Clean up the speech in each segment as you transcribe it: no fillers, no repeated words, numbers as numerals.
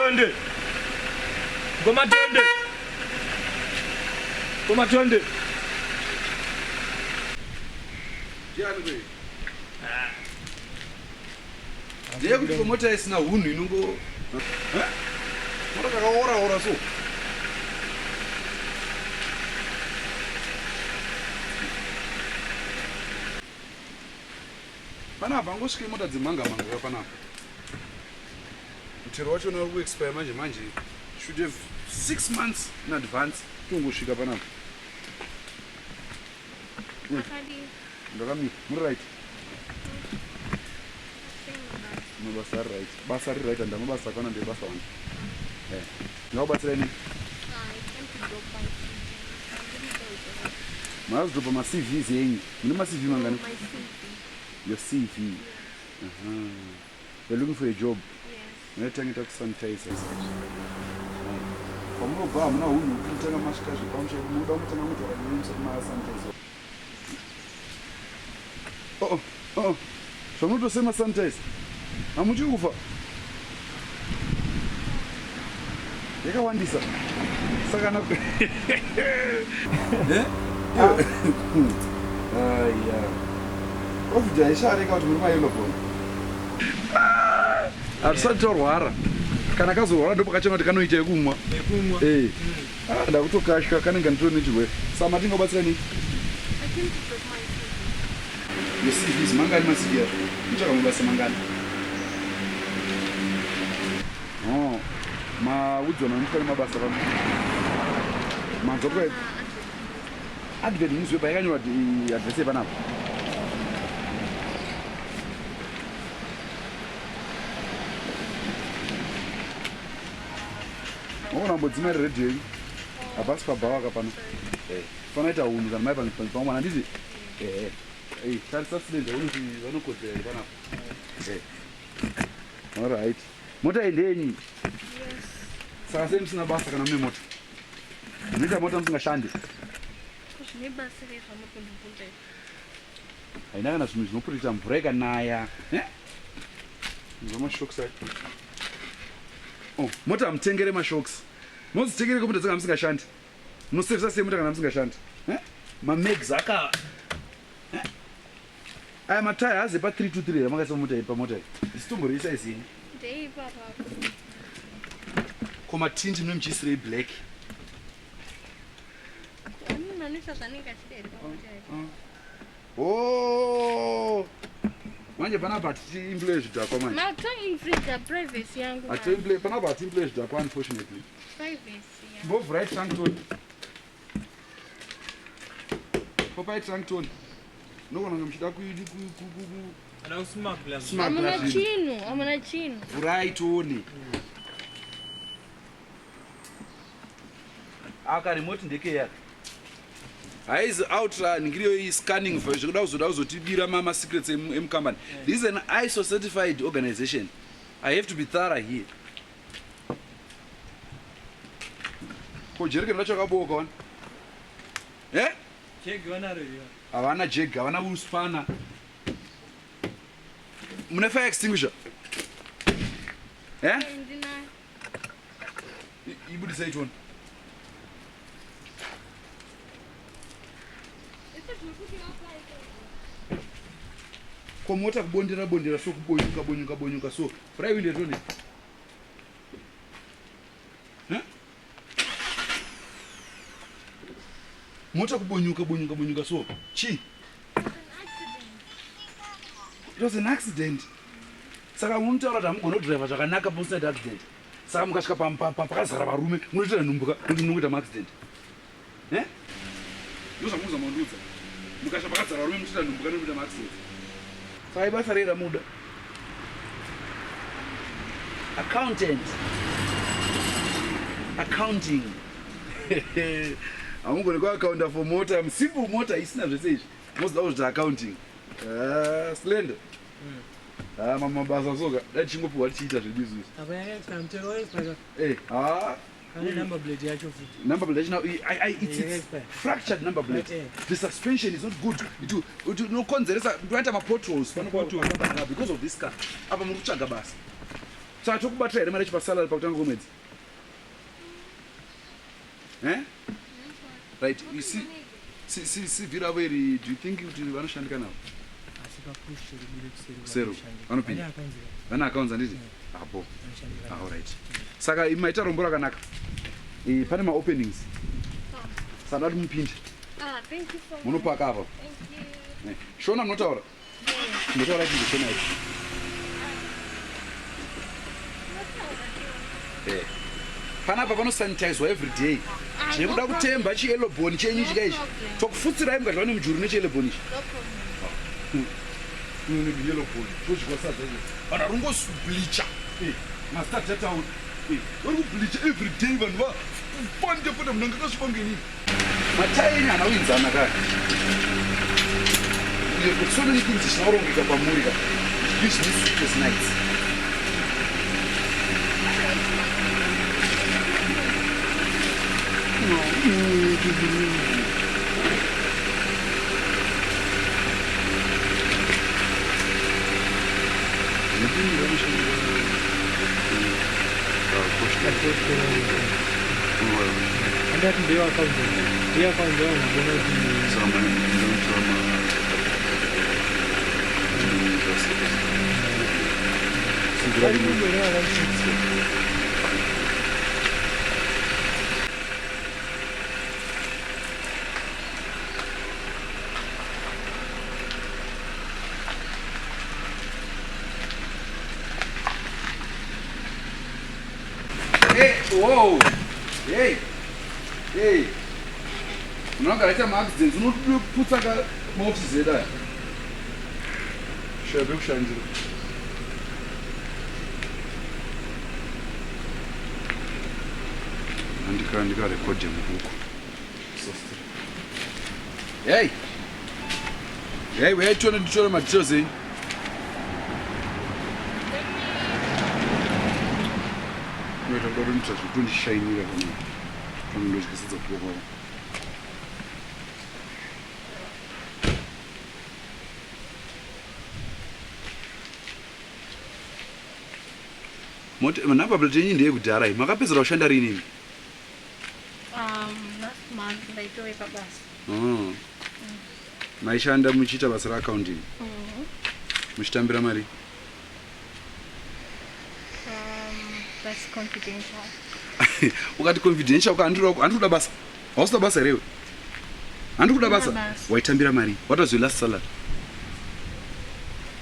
Tonde. Ngoma Tonde. Ngoma Tonde. Ndiani kwe? Ndiye kuti ko mota isina hunhu inongo Eh? Mota takaora ora so. Panapa angosvike mota dzemanga manga ka panapa. Mutero wacho uri kuexpire manje manje. Should have 6 months in advance tongosvika panapa. Ndakamira. Muri right. Mabasa ari right. Basa riri right and mabasa akana ndebasa wani. Eh. Ndinokubatsirai nei? Mazodropa maCVs enyu. Mune maCV mangani? Your CV. Uh-huh. You're looking for a job. Munotange takusanitizer. Pamunobva hamuna hunhu hwekuti mutanga masvika zvepamusha munoda kutanga mutaura newe musati masanitizer. Oh, oh, oh. Zvamunotosema sanitizer. Hamuchi kufa. Yakawandisa. Saka na Eh? Aya. Covid haisharika kuti muri mayellow bone. Hatisati torwara. Kana kazorwara ndopakachena kuti kanoita yekumwa. Yekumwa. Eh. Ah, ndakutokashwa kanenge nditori nechirwere. Sama tingabatsira nei? Your CVs mangani maCV acho? Mutsvaka mabasa mangani? Oh, maudzwa namutsvaka mabasa pano. Manzwa kwa advert newspaper yakanyorwa address yepanapa. Maona mbodzima iri radio yenyu. Hapasi pabhawa ka pano. Eh, panoita hunhu kana mai pamwana handiti? Eh. Eh, tarisa cylinder unoti vanokodzera here panapa. Eh. All right. Mota iyi ndeyenyu? Yes. Saka sei musina basa kana mune mota? Munoita mota musingashandi? Zvine basa rei zvamuri kundibvunza izvi? Haina kana zvinhu zvinopurisa mvura ikanaya. Eh? Zvamashocks ayo. Oh, mota hamutengere mashocks. Mozitengere komota dzanga musingashandi. Munosevisa sei mota kana musingashandi? Eh? Mamags aka eh? Aya mataya hazi pa 323 here makaisa mota iyi pamota iyi. Isitombori isize yenyu. Ndeipapa. Ko matint mune muchiisirei black. Munhu anoisa zvaanenge achida here pamota yake? Oh! Manje panapa hatiimplay zvidhakwa manje. Matoinfringa privacy yangu. Hatiimplay panapa hatiimplay zvidhakwa unfortunately. Privacy yangu. Mbovhurai trunk tone. Popai trunk tone. Nogona kunge muchida ku ku ku ku Ana kusmuggler. smuggler Hamuna zvinhu. chinhu, hamuna chinhu. Vhurai tione. Aka remote ndekeya. Haizi ultra ngiriyo iyi scanning for zvekuda kuzoda kuzotibira ma secrets emu company. This is an ISO certified organization. I have to be thorough here. Ko jerikeni racho rakaboka wani? Eh? Jegi vanaro here? Havana jegi, havana uspana. Mune fire extinguisher? Eh? Ndinayo. Ibudisei tione. Ko mota kubondera bondera so kubonyuka bonyuka bonyuka so. Vhurai window tione. Eh? Mota kubonyuka bonyuka bonyuka so. Chi? It was an accident. Saka munotaura kuti hamugoni kudriver zvakanaka pasina accident. Saka mukasvika pakazara varume munoita nhumbuka nokuti munoita maaccident. Eh? Ndozvamunoza mandiudza. Mukasvika pakazara varume munoita nhumbuka nokuti munoita maaccident. Saka ibasa rei ramuda? Accountant. Accounting. Hamugoni kuaccounta for mota, simple mota isina zvese izvi. Mozoda kuzvita accounting. Ah, slender. Ah, mamwe mabasa soka dai tichingopiwa tichiita zvedu isusu. Apa yakaexpire mutero waexpire. Eh, ah, Pane number plate yacho futi. number plate now I, it's, Yeah, it's expire. fractured number plate. Yeah. The suspension is not good. It will it will nokonzeresa kuita mapotholes pano Potholes. because of this car. Apa muri kutsvaga basa. Tatokubatira here mari yacho pasalary pakutanga kwemwedzi? Eh? Right, you see, see, see, CV ravo iri, do you think kuti vanoshandika navo? Asi papush ribude kuseri. Kuseri, vanoshandika. vanopinda. Vane accounts ka? Vane accounts handiti? Yeah. Apo. Vanoshandika. Ah, alright. Saka imi maita rombo rakanaka. Eh, pane maopenings. Saka ndati mupinde. Ah, thank you so much. Munopaka apa. Thank you. Eh, Shona munotaura? Munotaura chii Shona ichi? Eh. Panapa panosanitizwa every day. Ah, Zvekuda no problem. kutemba chiyellow chenyu No chika ichi. problem. Tokufutsirai mukadyiwa nemujuru nechiyellow ichi. No problem. Yellow bone. Todyiwa sadza ichi. Vanhu vari kungobleacha. Eh, mazita tataura. Eh, vari kubleacha every day vanhu va pande pande munhu anga akasviba ngenini. Matai enyu haana kuinzana kaya. You've got so many things zvisina kurongeka pamuri ka. It gives me sleepless nights. Andati ndeyo account. Ndiyo account yawo unoona kuti Varungu here vakakuti Hey, whoa. Hey. Hey. Unogara aita maaccidents unoputsa ka maofisi edu aya. Shaya pekushandira. Andika ndika record mubuku. Hey. Hey, uyai tione nditore madetails enyu. Unoita kuda kutoita zvekutondishainira kana panondodyisidza kuboko kwako. Moti number plate yenyu ndeyekudhara iyi. Makapedzera kushanda rini imi? Last month ndaitove pabasa. Oh. Maishanda muchiita basa raaccounting? Muchitambira mari? That's confidential. Ukati confidential uka handiri kuda basa. Hausi kuda basa here iwe? Handiri kuda basa. Handina basa. Waitambira mari. What was your last salary?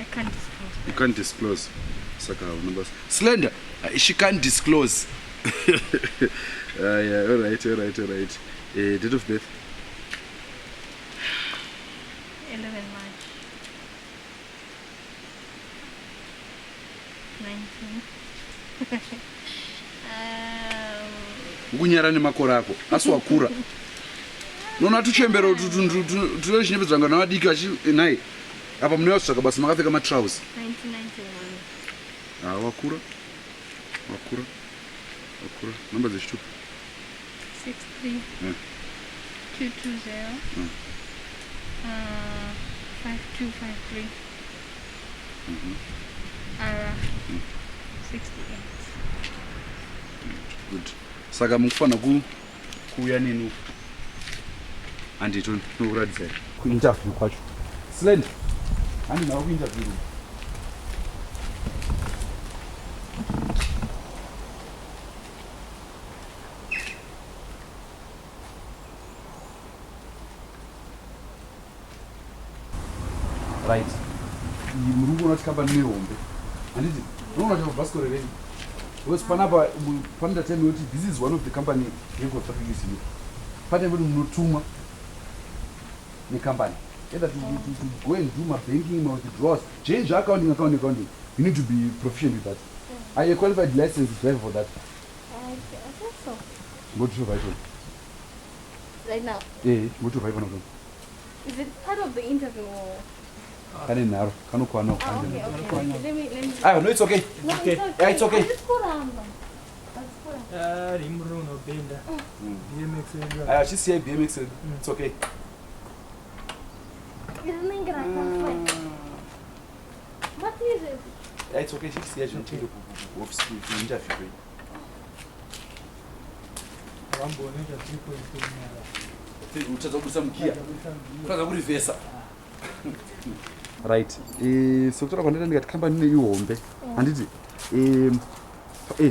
I can't disclose. You can't disclose. Saka hauna basa. Slender, she can't disclose. Yeah, all right, all right, all right. Date of birth? 11 March. 19. Ukunyara nemakore ako asi wakura unoona tuchembero tunochinyepedzwa navadiki vachi nhai apa munouya kutsvaka basa makapfeka matrausi. 1991. Ah, wakura wakura wakura. Namba dzechitupa? 63 220 5253 R 68. Good. Saka mukufanira kuuya neni uku handito nokuratidzai kuinterview kwacho. Slend, handinawo kuinterview room. Right, iyi muri kuona kuti kambani nehombe handiti? Unoona kuti bhasikoro renyu because panapa panoita time yekuti this is one of the company yeGo Traffic Use. Pane kuti munotumwa nekambani either to go and do mabanking, mawithdrawals, change accounting, accounting, accounting. You need to be proficient with that. Are you a qualified licensed driver for that? I think so. Ngotirovha ichona. Right now. Eh, ngotirovha ipano. Is it part of the interview or? Kane nharo kanokwana. Ah, okay. Let me. Aiwa, no, it's okay. No, Okay. it's okay. Yeah, it's okay. Handisi kuramba. Handisi kuramba. Ah, rimuri unobhenda. BMX yedu. Aiwa, chisiyai BMX yedu. It's okay. Rinenge rakafa. What is it? It's okay, chitisiya zvinotenge kuoffice kuinterview kwenyu. Vambonoita 3.7. Utadza kubudisa mugiya. Utadza kurivhesa. Right. Eh, sokutaura kwandaita ndikati kambani ine ihombe. Handiti?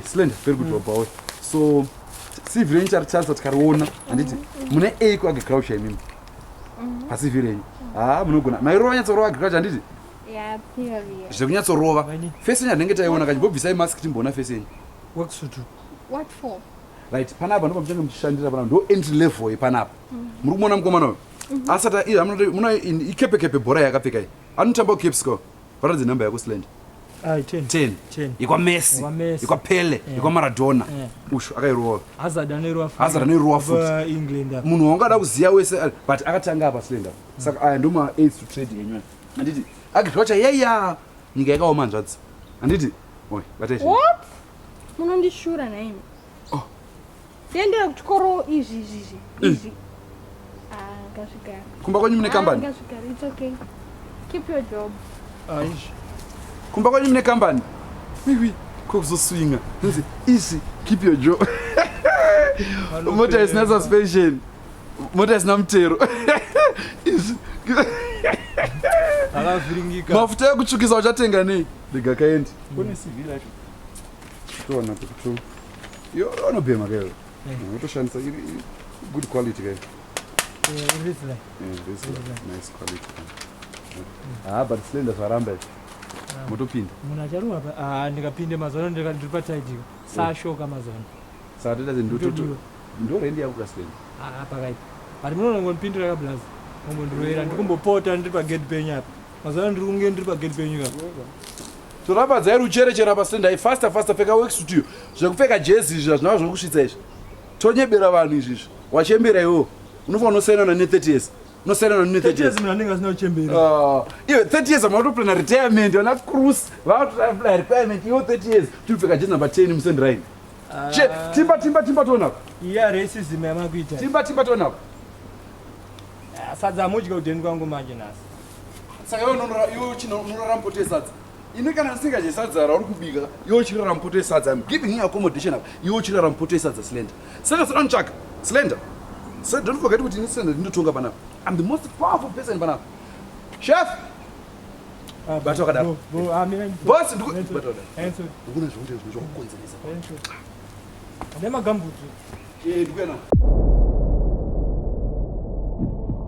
Slender, very good baba we. So CV renyu charitarisa tikariona, handiti? Mune A kuagriculture imimi. PaCV renyu. Ah, munogona. Mairova nyatsorova agriculture, handiti? Yeah, theory. Zvekunyatsorova. Vaini. Face yenyu handinenge taiona kachimbobvisai mask timboona face yenyu. Worksuit. What for? Right, panapa ndipo muchange muchishandira panapa, ndo entry level yepanapa. Muri kumuona mukomana uyu asati iye muna ikepekepe bhora yakapfeka iyi, anotamba kucaps ko varatidze namba yako, Slender. Ah, 10. 10. 10. Ikwa Messi. Ikwa Messi. Ikwa Pele. Ikwa Maradona. Ushu akairova. Hazard anoirova futi. Hazard anoirova futi. Kubva England apa. Munhu waungada kuziya wese but akatanga apa, Slender. Saka aya ndo ma-aids to trade yenyu aya, handiti? Agriculture yaiya nyika yakaoma, hanzvadzi, handiti? Oi, batai zvinhu. What? Munondishura naimi. Oh. Ndiendera kuchikoro izvi izvi izvi. Izvi. Ah, ngazvigare. Kumba kwenyu mune kambani? Ah, ngazvigare. It's okay. Keep your job. Ah, izvi. Kumba kwenyu mune kambani? Wiwi, kokuzoswinga nzi izvi, keep your job. Mota isina suspension, mota isina mutero, izvi. Akavhiringika. Mafuta ekutsvukisa uchatenga nei? Rega kaendi kune CV racho, toona kuti yo anobhema kayo. Utoshandisa good quality kayo. Eh, Rizla. Yeah, this is nice quality. Ah, but Slender, zvaramba izvi, motopinda. Munhu acharova pa, ah, ndikapinde mazano ndiri pataitika. Sashoka mazano. Saka toita Ndodiwa. ndo rendi yako kaSlender. Ah, pakaipa. But munoona ngondipindira kablazi. Ngombondirovera ndikumbopota ndiri pagate penyu apa. Mazano ndiri kunge ndiri pagate penyu apa. Toramba dzairi ucherechera paSlender, ai faster faster, pfeka work suit iyo. Zvekupfeka jezi izvi hazvinava zvokusvitsa izvi, tonyebera vanhu izvizvi. Wachembera iwewo, unofanira unosainana ne30 years, unosainana ne30 years. Years munhu anenge asina kuchembera. Ah, iwe 30 years amatoplana retirement, vana cruise vakutoplana retirement, iwe 30 years tiripfeka jezi number 10 musendiraini. Timba, timba, timba, tionako. Iya racism yamakuita. Timba, timba, tionako. Ah, sadza amudya kudheni kwangu manje nhasi. Saka iwe iwe unorara mupoto yesadza, ini kana ndisingadye sadza rauri kubika, iwe uchirara mupoto yesadza. I'm giving you accommodation apa, iwe uchirara mupoto yesadza, Slender. Saka sinotsvaka Slender. So don't forget kuti ini Slender ndinotonga panapa. I'm the most powerful person panapa, chef. Ah, Bata wakadaro. bo, bo, ah, mina Boss, bata wakadaro. Enso, Ndikuona zvekuti zvinochokukonzeresa. enso. Ane magambutsu. Eh, ndikuya nawo.